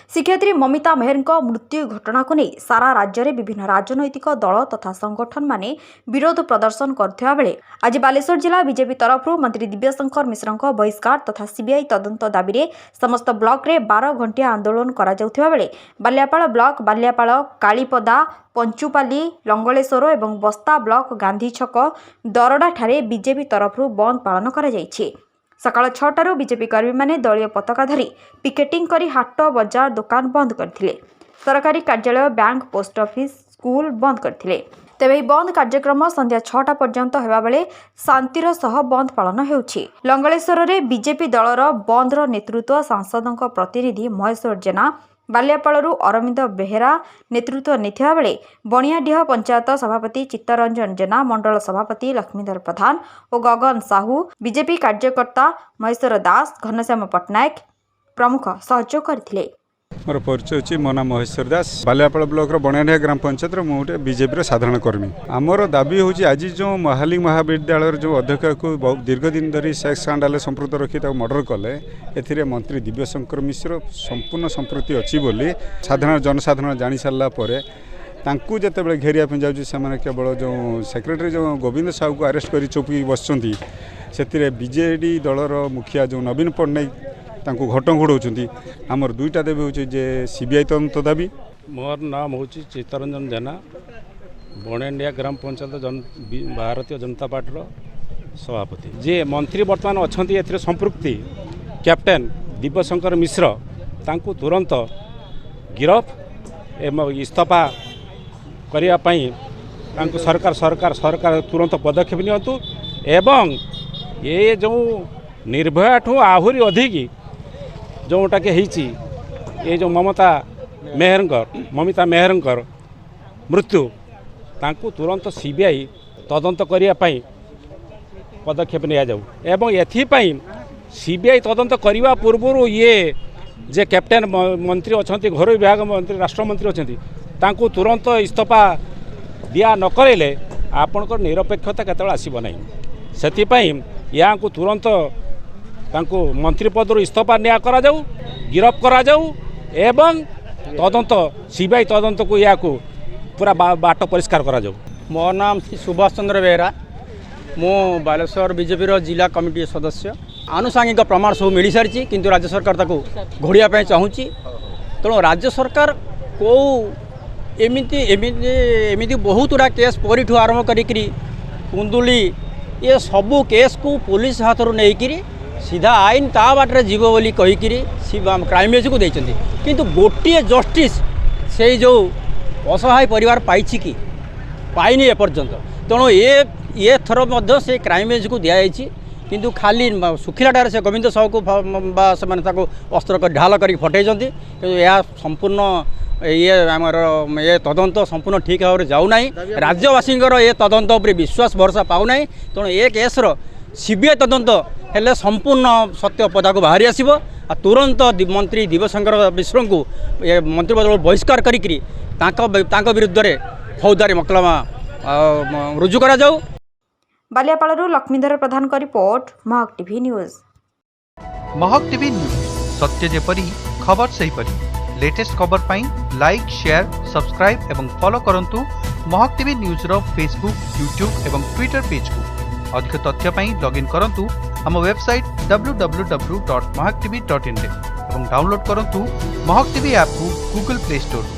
ଶିକ୍ଷୟିତ୍ରୀ ମମିତା ମେହେରଙ୍କ ମୃତ୍ୟୁ ଘଟଣାକୁ ନେଇ ସାରା ରାଜ୍ୟରେ ବିଭିନ୍ନ ରାଜନୈତିକ ଦଳ ତଥା ସଂଗଠନମାନେ ବିରୋଧ ପ୍ରଦର୍ଶନ କରୁଥିବା ବେଳେ ଆଜି ବାଲେଶ୍ୱର ଜିଲ୍ଲା ବିଜେପି ତରଫରୁ ମନ୍ତ୍ରୀ ଦିବ୍ୟଶଙ୍କର ମିଶ୍ରଙ୍କ ବହିଷ୍କାର ତଥା ସିବିଆଇ ତଦନ୍ତ ଦାବିରେ ସମସ୍ତ ବ୍ଲକରେ 12 ଘଣ୍ଟିଆ ଆନ୍ଦୋଳନ କରାଯାଉଥିବା ବେଳେ ବାଲିଆପାଳ ବ୍ଲକ ବାଲିଆପାଳ, କାଳିପଦା, ପଞ୍ଚୁପାଲି, ଲଙ୍ଗଳେଶ୍ୱର ଏବଂ ବସ୍ତା ବ୍ଲକ ଗାନ୍ଧୀ ଛକ ଦରଡ଼ାଠାରେ ବିଜେପି ତରଫରୁ ବନ୍ଦ ପାଳନ କରାଯାଇଛି। ସକାଳ 6ଟାରୁ ବିଜେପି କର୍ମୀମାନେ ଦଳୀୟ ପତାକା ଧରି ପିକେଟିଂ କରି ହାଟ, ବଜାର, ଦୋକାନ ବନ୍ଦ କରିଥିଲେ। ସରକାରୀ କାର୍ଯ୍ୟାଳୟ, ବ୍ୟାଙ୍କ, ପୋଷ୍ଟ ଅଫିସ, ସ୍କୁଲ ବନ୍ଦ କରିଥିଲେ। ତେବେ ଏହି ବନ୍ଦ କାର୍ଯ୍ୟକ୍ରମ ସନ୍ଧ୍ୟା 6ଟା ପର୍ଯ୍ୟନ୍ତ ହେବାବେଳେ ଶାନ୍ତିର ସହ ବନ୍ଦ ପାଳନ ହେଉଛି। ଲଙ୍ଗଳେଶ୍ୱରରେ ବିଜେପି ଦଳର ବନ୍ଦର ନେତୃତ୍ୱ ସାଂସଦଙ୍କ ପ୍ରତିନିଧି ମହେଶ୍ୱର ଜେନା, ବାଲିଆପାଳରୁ ଅରବିନ୍ଦ ବେହେରା ନେତୃତ୍ୱ ନେଇଥିବା ବେଳେ ବଣିଆଡିହ ପଞ୍ଚାୟତ ସଭାପତି ଚିତ୍ତରଞ୍ଜନ ଜେନା, ମଣ୍ଡଳ ସଭାପତି ଲକ୍ଷ୍ମୀଧର ପ୍ରଧାନ ଓ ଗଗନ ସାହୁ, ବିଜେପି କାର୍ଯ୍ୟକର୍ତ୍ତା ମହେଶ୍ୱର ଦାସ, ଘନଶ୍ୟାମ ପଟ୍ଟନାୟକ ପ୍ରମୁଖ ସହଯୋଗ କରିଥିଲେ। ମୋର ପରିଚୟ ଅଛି, ମୋ ନାଁ ମହେଶ୍ୱର ଦାସ। ବାଲିଆପାଳ ବ୍ଲକର ବଣିଆଡିହା ଗ୍ରାମ ପଞ୍ଚାୟତର ମୁଁ ଗୋଟେ ବିଜେପିର ସାଧାରଣ କର୍ମୀ। ଆମର ଦାବି ହେଉଛି, ଆଜି ଯେଉଁ ମହାଲିଙ୍ଗ ମହାବିଦ୍ୟାଳୟର ଯେଉଁ ଅଧ୍ୟକ୍ଷକୁ ବହୁ ଦୀର୍ଘ ଦିନ ଧରି ସେକ୍ସ ସ୍କାଣ୍ଡାଲରେ ସମ୍ପୃକ୍ତ ରଖି ତାକୁ ମର୍ଡର କଲେ, ଏଥିରେ ମନ୍ତ୍ରୀ ଦିବ୍ୟଶଙ୍କର ମିଶ୍ର ସମ୍ପୂର୍ଣ୍ଣ ସମ୍ପୃକ୍ତି ଅଛି ବୋଲି ସାଧାରଣ ଜନସାଧାରଣ ଜାଣିସାରିଲା ପରେ ତାଙ୍କୁ ଯେତେବେଳେ ଘେରିବା ପାଇଁ ଯାଉଛି, ସେମାନେ କେବଳ ଯେଉଁ ସେକ୍ରେଟାରୀ ଯେଉଁ ଗୋବିନ୍ଦ ସାହୁକୁ ଆରେଷ୍ଟ କରି ଚୁପିକି ବସିଛନ୍ତି। ସେଥିରେ ବିଜେଡ଼ି ଦଳର ମୁଖିଆ ଯେଉଁ ନବୀନ ପଟ୍ଟନାୟକ, ତାଙ୍କୁ ଘଟ ଘୋଡ଼ାଉଛନ୍ତି। ଆମର ଦୁଇଟା ଦାବି ହେଉଛି ଯେ ସିବିଆଇ ତଦନ୍ତ ଦାବି। ମୋର ନାମ ହେଉଛି ଚିତ୍ତରଞ୍ଜନ ଜେନା, ବଣେଣ୍ଡିଆ ଗ୍ରାମ ପଞ୍ଚାୟତ ଜନ ଭାରତୀୟ ଜନତା ପାର୍ଟିର ସଭାପତି। ଯିଏ ମନ୍ତ୍ରୀ ବର୍ତ୍ତମାନ ଅଛନ୍ତି, ଏଥିରେ ସମ୍ପୃକ୍ତି କ୍ୟାପ୍ଟେନ୍ ଦିବ୍ୟଶଙ୍କର ମିଶ୍ର, ତାଙ୍କୁ ତୁରନ୍ତ ଗିରଫ ଏବଂ ଇସ୍ତଫା କରିବା ପାଇଁ ତାଙ୍କୁ ସରକାର ସରକାର ସରକାର ତୁରନ୍ତ ପଦକ୍ଷେପ ନିଅନ୍ତୁ। ଏବଂ ଏ ଯେଉଁ ନିର୍ଭୟାଠୁ ଆହୁରି ଅଧିକ ଯେଉଁଟାକି ହେଇଛି, ଏ ଯେଉଁ ମମତା ମେହେରଙ୍କର ମମିତା ମେହେରଙ୍କର ମୃତ୍ୟୁ, ତାଙ୍କୁ ତୁରନ୍ତ ସିବିଆଇ ତଦନ୍ତ କରିବା ପାଇଁ ପଦକ୍ଷେପ ନିଆଯାଉ। ଏବଂ ଏଥିପାଇଁ ସିବିଆଇ ତଦନ୍ତ କରିବା ପୂର୍ବରୁ ଇଏ ଯେ କ୍ୟାପ୍ଟେନ୍ ମନ୍ତ୍ରୀ ଅଛନ୍ତି, ଘରୋଇ ବିଭାଗ ମନ୍ତ୍ରୀ, ରାଷ୍ଟ୍ରମନ୍ତ୍ରୀ ଅଛନ୍ତି, ତାଙ୍କୁ ତୁରନ୍ତ ଇସ୍ତଫା ଦିଆ ନ କରାଇଲେ ଆପଣଙ୍କର ନିରପେକ୍ଷତା କେତେବେଳେ ଆସିବ ନାହିଁ। ସେଥିପାଇଁ ୟାଙ୍କୁ ତୁରନ୍ତ ତାଙ୍କୁ ମନ୍ତ୍ରୀ ପଦରୁ ଇସ୍ତଫା ନିଆ କରାଯାଉ, ଗିରଫ କରାଯାଉ ଏବଂ ତଦନ୍ତ, ସିବିଆଇ ତଦନ୍ତକୁ ୟାକୁ ପୁରା ବାଟ ପରିଷ୍କାର କରାଯାଉ। ମୋ ନାମ ଶ୍ରୀ ସୁଭାଷ ଚନ୍ଦ୍ର ବେହେରା। ମୁଁ ବାଲେଶ୍ୱର ବିଜେପିର ଜିଲ୍ଲା କମିଟି ସଦସ୍ୟ। ଆନୁଷାଙ୍ଗିକ ପ୍ରମାଣ ସବୁ ମିଳିସାରିଛି, କିନ୍ତୁ ରାଜ୍ୟ ସରକାର ତାକୁ ଘୋଡ଼ିବା ପାଇଁ ଚାହୁଁଛି। ତେଣୁ ରାଜ୍ୟ ସରକାର କେଉଁ ଏମିତି ଏମିତି ଏମିତି ବହୁତ ଗୁଡ଼ା କେସ୍, ପରୀଠୁ ଆରମ୍ଭ କରିକିରି କୁନ୍ଦୁଲି, ଏ ସବୁ କେସ୍କୁ ପୋଲିସ ହାତରୁ ନେଇକିରି ସିଧା ଆଇନ ତା ବାଟରେ ଯିବ ବୋଲି କହିକିରି କ୍ରାଇମ୍ ବ୍ରାଞ୍ଚକୁ ଦେଇଛନ୍ତି। କିନ୍ତୁ ଗୋଟିଏ ଜଷ୍ଟିସ୍ ସେଇ ଯେଉଁ ଅସହାୟ ପରିବାର ପାଇଛି କି? ପାଇନି ଏପର୍ଯ୍ୟନ୍ତ। ତେଣୁ ଏଥର ମଧ୍ୟ ସେ କ୍ରାଇମ୍ ବ୍ରାଞ୍ଚକୁ ଦିଆଯାଇଛି, କିନ୍ତୁ ଖାଲି ଶୁଖିଲାଟାରେ ସେ ଗୋବିନ୍ଦ ସାହୁକୁ ବା ସେମାନେ ତାକୁ ଅସ୍ତ୍ର କରି ଢାଲ କରିକି ଫଟେଇଛନ୍ତି। କିନ୍ତୁ ଏହା ସମ୍ପୂର୍ଣ୍ଣ ଇଏ ଆମର ଏ ତଦନ୍ତ ସମ୍ପୂର୍ଣ୍ଣ ଠିକ୍ ଭାବରେ ଯାଉନାହିଁ। ରାଜ୍ୟବାସୀଙ୍କର ଏ ତଦନ୍ତ ଉପରେ ବିଶ୍ୱାସ ଭରସା ପାଉନାହିଁ। ତେଣୁ ଏ କେସ୍ର ସିବିଆଇ ତଦନ୍ତ ହେଲେ ସମ୍ପୂର୍ଣ୍ଣ ସତ୍ୟ ପଦାକୁ ବାହାରି ଆସିବ। ଆଉ ତୁରନ୍ତ ମନ୍ତ୍ରୀ ଦିବ୍ୟଶଙ୍କର ମିଶ୍ରଙ୍କୁ ଏ ମନ୍ତ୍ରୀପଦରୁ ବହିଷ୍କାର କରିକିରି ତାଙ୍କ ବିରୁଦ୍ଧରେ ଫୌଜଦାରୀ ମକଦ୍ଦମା ରୁଜୁ କରାଯାଉ। ବାଲିଆପାଳରୁ ଲକ୍ଷ୍ମୀଧର ପ୍ରଧାନଙ୍କ report, Mahak TV news. Mahak TV news, ସତ୍ୟ ଯେପରି, ଖବର ସେହିପରି। ଲେଟେଷ୍ଟ ଖବର ପାଇଁ ଲାଇକ୍, ସେୟାର, ସବସ୍କ୍ରାଇବ୍ ଏବଂ ଫଲୋ କରନ୍ତୁ ମହକ ଟିଭି ନ୍ୟୁଜ୍ର ଫେସବୁକ୍, ୟୁଟ୍ୟୁବ୍ ଏବଂ ଟ୍ୱିଟର ପେଜ୍କୁ। ଅଧିକ ତଥ୍ୟ ପାଇଁ ଲଗ୍ଇନ୍ କରନ୍ତୁ ଆମ ୱେବସାଇଟ୍ www.mahaktv.inରେ ଏବଂ ଡାଉନଲୋଡ୍ କରନ୍ତୁ ମହକ ଟିଭି ଆପ୍କୁ ଗୁଗଲ ପ୍ଲେ ଷ୍ଟୋରରୁ।